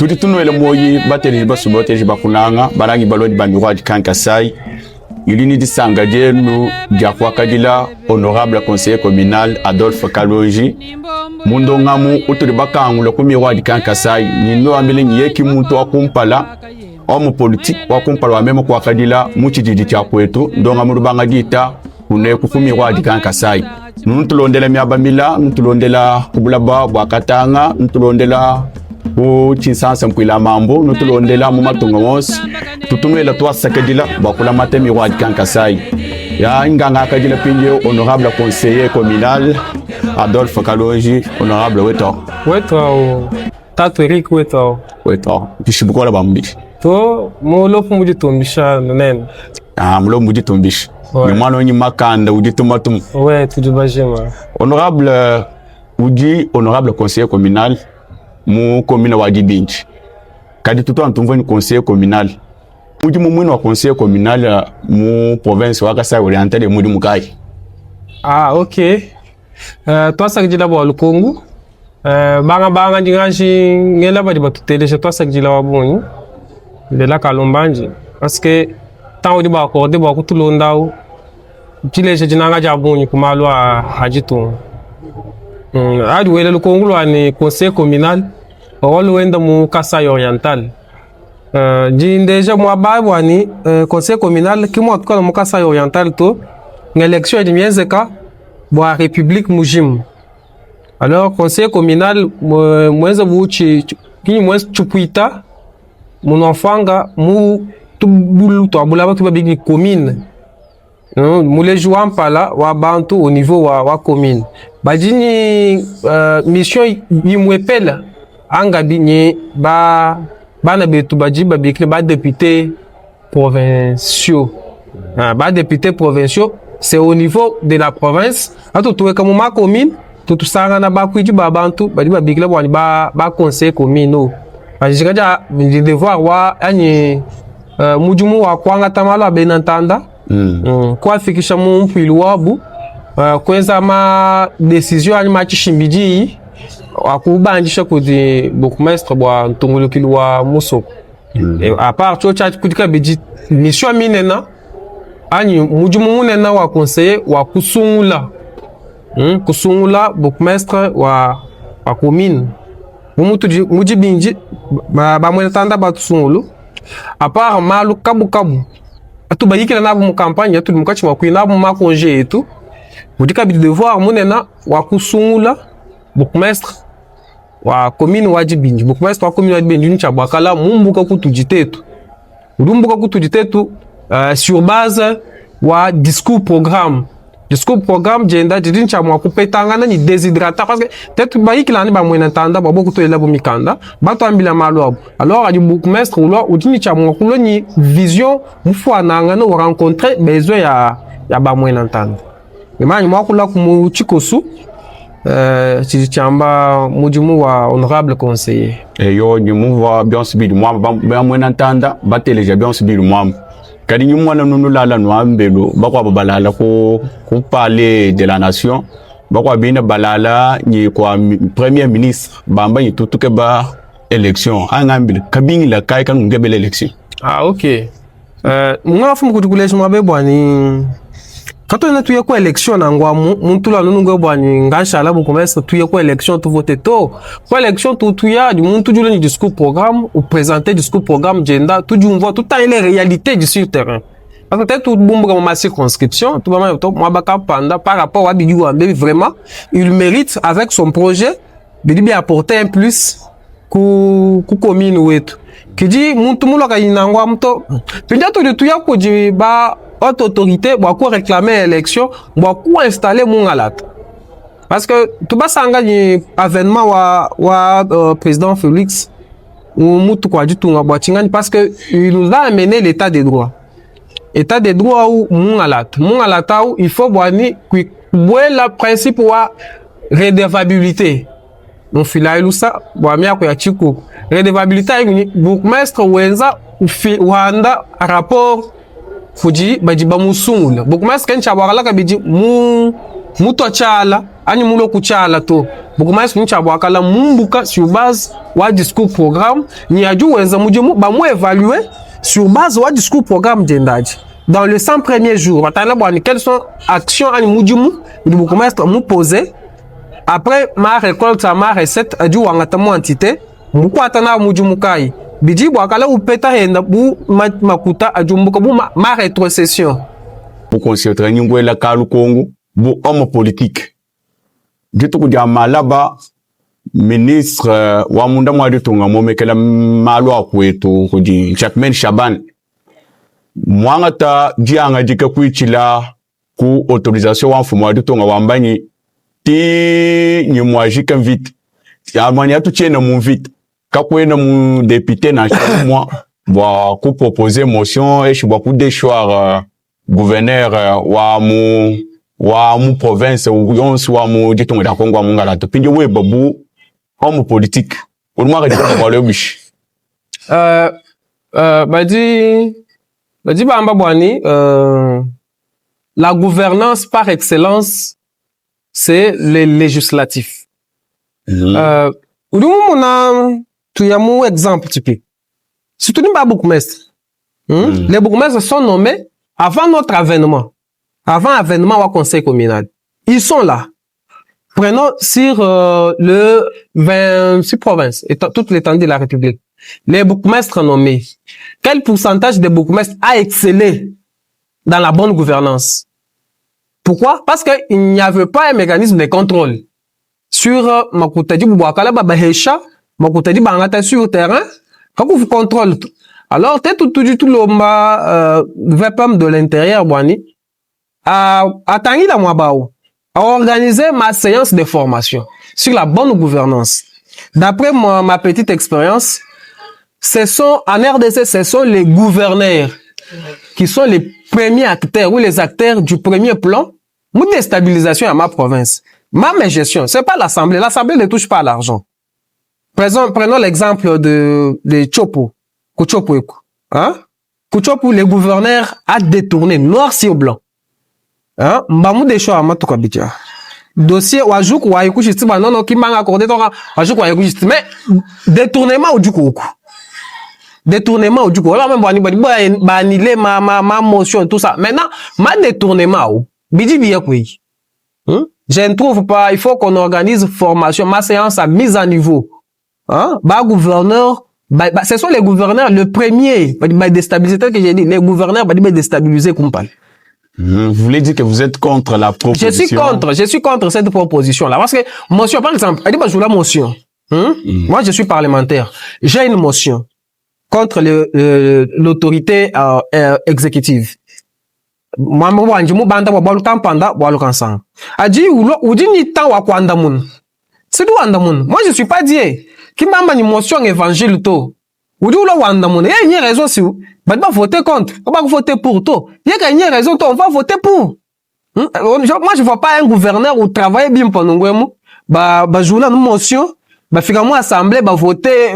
Tudi tunuela muoyi bateleji basumba bateleji ba kunanga banangi balondi ba Miroir du Grand Kasai ili ni disanka dienu dia kuakadila honorable conseiller communal Adolphe Kalonji mu ndongamu utudi bakangula ku Miroir du Grand Kasai ni nuambile ni yeki muntu wa kumpala homme politique wa kumpala wa meme kuakadila mu tshididi tshia kuetu ndongamu lubanga dita kuneku ku Miroir du Grand Kasai nutulondela miaba mila nutulondela ku bulaba bua Katanga nutulondela ku Tshinsansa mpuila mambu nutulondela mu matunga wonso tutunuela tuasakidila bua kulamata Miroir du Grand Kasai ya nganga akadila pindiewu honorable conseiller communal Adolphe Kalonji honorable wetu Wetu au tatu Eric wetu au wetu bishi bukola bua mubidi to mulopo muditumbisha nene ah mulopo muditumbisha Ouais. ne mwana wenyi makanda uditumatuma we tudi bajima honorable udi honorable conseiller communal mu commune wa Dibindi kadi tutu antumvua ni conseiller communal mudimu muine wa conseiller communal eh, mu province wa Kasai Oriental mudimu kayi ah ok uh, twasakidila bua lukongu uh, banga banga ndinganji ngela badi batuteleja twasakidila wa bungi lela kalumbanji parce que temps udi baaccordé bua kutulondawu tshileja dinanga dia bungi ku malu a, a ditunga mm, adi wela lukongu lua ne conseil communal wawa wenda mu Kasai Oriental Uh, ndi ndeja muaba bua ne uh, conseil communal ki mua tukala mu Kasai Oriental to ng'élection idi mienzeka bua république mujima alors conseil communal mwenza bu tshi kinyi mwenza tshipuita munwafanga mu tubulu twabula batu babiki commune muleji wa mpala wa bantu au niveau wa, wa commune badi ni uh, mission imwepela angabi ni ba bana betu badi babikile ba député provinciaux ah, ba député provinciaux c'est au niveau de la province atu tuweka mu ma commune tutusangana bakwidi ba bantu badi babikila bwani ba, ba conseil communaux bajika dia ndi devoir wa anyi uh, mudimu wa kuangata malu a bena ntanda mm. mm. kuafikisha mu mpuilu wabu uh, kuenza ma décision anyi ma tshishimbidi akubandisha kudi bourgmestre bua ntungulukilu wa musoko mm. e, à part tso tshia kudi kabidi mission minena anyi mudimu munene wa conseiller wa kusungula mm, kusungula bourgmestre wa, wa commune bu mutudi mudi bindi bamwena tanda batusungulu à part malu kabu kabu atubayikila nabo mu campagne atuli mukatshi mua kuyi nabo mu makonje etu mudi kabidi devoir munene wa kusungula bourgmestre wa commune wa Dibindi bourgmestre wa commune wa Dibindi ni tshia buakala mumbuka kutudi tetu udi umbuka kutudi tetu sur base wa discours programme discours programme dienda didi ntshia mua kupetangana ni desiderata parce que tetu bayikila ni bamwena ntanda bua bokutolela bo mikanda batuambila malu abo alors adi bourgmestre ulwa udi ni tshia mua kulwa ni vision mufuanangana u rencontrer besoin ya, ya bamwena ntanda imanyi mwakula mu tshikosu tshidi tshiamba mudimu wa honorable conseiller eyo nyimuvua bionso bidi muamba bamwena ntanda bateleja bionso bidi muamba kadi nyimwana nunu lala nuambelu bakuabo balala ku, ku palais de la nation bakuabo bina balala nyi kwa premier ministre bamba nyi tutuke ba élection angambile kabingila kai kanu ngebele élection ah ok uh, mwafu mkuti kuleja mwabe bwani katona tuye ku élection na ngwamu muntu la nunu bwani ngashala bourgmestre tuye ku élection tu vote to ku élection tu tuya di muntu jule ni discours programme ou présenter discours programme jenda tu jumvua tout les réalités du sur terrain parce que peut-être tout bumbuka ma circonscription tout ba to mwa panda par rapport à bidi wambe vraiment il mérite avec son projet bidi bien apporter un plus ku ku commune wetu kidi muntu mulaka inangwa muto pinja tudi tuya kudi ba haute autorité bua ku réclamer élection bua ku installer mungalata parce que tubasanga ni avènement wa wa président Félix mutu kwa ditunga bua tshingani parce que il nous a amené l'état de droit état de droit ou mungalata mungalata ou il faut bwani kubuela principe wa redevabilité mufila ilusa bua miako ya tshikuku redevabilité ayi bourgmestre wenza ufi wanda rapport kudi badi bamusungula bourgmestre kentsha bwakalaka bidi mu mutu atshala Anyi mulue ku tshiala to. Bourgmestre ni tshia buakala mumbuka sur base wa discours programme ni adi wenza mudimu bamu evaluer sur base wa discours programme dienda adi. Dans le 100 premiers jours batangila bua ni quelles sont actions anyi mudimu udi bourgmestre mupose après ma recolte ma recette adi wangata mu entité mukuata nawu mudimu kayi bidi buakala upeta henda bu makuta adi umbuka bu ma, ma retrocession. Bu concentre nyinguela kalu Kongo bu homme politique. Dituku dia malaba ministre wa munda mua ditunga muomekela malu a kuetu kudi Jacquemain Shabani muangata diangadika kuitshila ku autorisation wa mfumu wa ditunga wamba nyi ti nyi muajika mvita amanya atutshiena mu mvita kakuena mu depute nansha umua bua kuproposer motion eshi bua kudeshoir gouverneur wa mu wa mu province yonso wa mu ditunga dia Kongo wa mungalata pindi weba bu homme politique udi muakadika bualu ebushi. Badi badi bamba bua ni la gouvernance par excellence, c'est le législatif. Udi mumona tuya mu exemple typique surtout ni ba bourgmestre. Les bourgmestres sont nommés avant notre avènement, avant avènement au conseil communal. Ils sont là. Prenons sur le 26 provinces et toute l'étendue de la République. Les bourgmestres nommés. Quel pourcentage de bourgmestres a excellé dans la bonne gouvernance? Pourquoi? Parce qu'il n'y avait pas un mécanisme de contrôle sur makuta adi buakala babahesha makuta adi bangata sur terrain kakuvu contrôle. Alors tetu tudi tulomba VPM de l'intérieur bua ni atangila muaba awu a organiser ma séance de formation sur la bonne gouvernance. D'après moi, ma petite expérience, ce sont en RDC, ce sont les gouverneurs qui sont les premiers acteurs ou les acteurs du premier plan mu déstabilisation à ma province. Ma gestion, c'est pas l'Assemblée. L'Assemblée ne touche pas à l'argent. Prenons l'exemple de Tshopo, Ku Tshopo, hein? Ku Tshopo, le gouverneur a détourné noir sur blanc. Hein? Mbamu des choix à bitia. Dossier wajuku wa ikushi ba non non qui m'a accordé ton wajuku wa ikushi mais détournement du coup. Détournement du coup. Alors même bani bani ba annuler ma motion, tout ça. Maintenant, ma détournement ou bidi biya kwe. Je ne trouve pas, il faut qu'on organise formation, ma séance à mise à niveau. Hein? Ba gouverneur, ba, ce sont les gouverneurs, le premier, ba déstabiliser, tel que j'ai dit, les gouverneurs, ba déstabiliser kumpala. Vous voulez dire que vous êtes contre la proposition? Je suis contre cette proposition-là. Parce que, motion, par exemple, elle dit, bah, je la motion. Moi, je suis parlementaire. J'ai une motion contre l'autorité exécutive. Mwambo wanje mubanda bwa bwalu kampanda bwalu kansanga. Adi ulo udi ni temps wa kuandamuna. C'est du andamuna. Moi, je suis pas Dieu. Ki mamba ni motion évangile to. Udi ulo wandamuna. Il y a une raison si ba ba voter contre, on va voter pour to. Il y a une raison to, on va voter pour. Moi, je vois pas un gouverneur ou travailler bien pendant ngwemu ba ba jouer une motion ba fika moi assemblée ba voter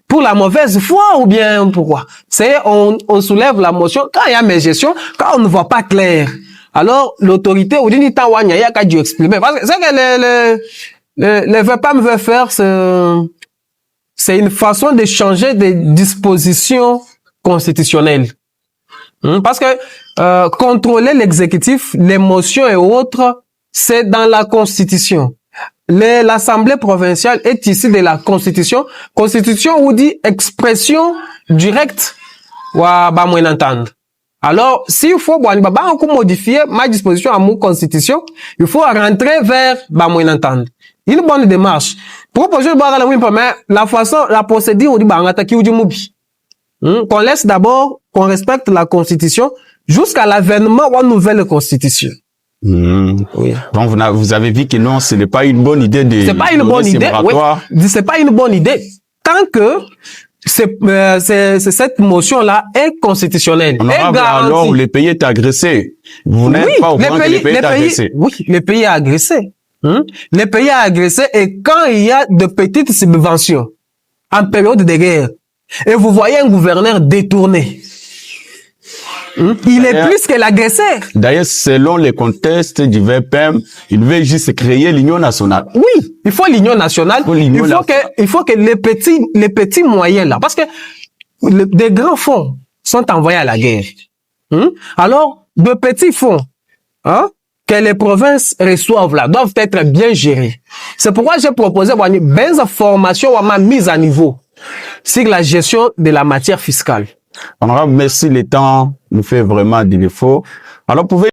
pour la mauvaise foi ou bien pourquoi. C'est on soulève la motion quand il y a mes gestions, quand on ne voit pas clair. Alors l'autorité ou dit ni wanya ya ka dû exprimer parce que c'est que les VPM veulent faire, c'est une façon de changer des dispositions constitutionnelles. Parce que contrôler l'exécutif, les motions et autres, c'est dans la Constitution. L'Assemblée provinciale est issue de la Constitution. Constitution ou dit expression directe wa ba entendre. Alors, s'il faut bon, ba ba modifier ma disposition à mon constitution, il faut rentrer vers ba entendre. Une bonne démarche. Proposition de mais la façon, la procédure ou dit ba ngata ki ou dit mubi. Qu'on laisse d'abord, qu'on respecte la constitution jusqu'à l'avènement d'une nouvelle constitution. Oui. Donc vous avez vu que non, ce n'est pas une bonne idée de C'est pas une donner bonne ce idée. Oui. moratoire. C'est pas une bonne idée. Tant que cette motion-là est constitutionnelle. Est Honorable, garantie. alors le pays est agressé. Vous n'êtes Oui, pas au le courant que pays, le pays le est pays, agressé. Oui, le pays est agressé. Le pays est agressé et quand il y a de petites subventions en période de guerre, et vous voyez un gouverneur détourné. Il est plus que l'agresseur. D'ailleurs, selon les contextes du VPM, il veut juste créer l'Union nationale. Oui, il faut l'Union nationale. Il faut l'Union Il faut que, il faut que les petits moyens là, parce que des grands fonds sont envoyés à la guerre. Alors, de petits fonds, hein, que les provinces reçoivent là, doivent être bien gérés. C'est pourquoi j'ai proposé une belle formation ou ma mise à niveau sur la gestion de la matière fiscale. Honorable, merci, le temps nous fait vraiment des défauts. Alors, pouvez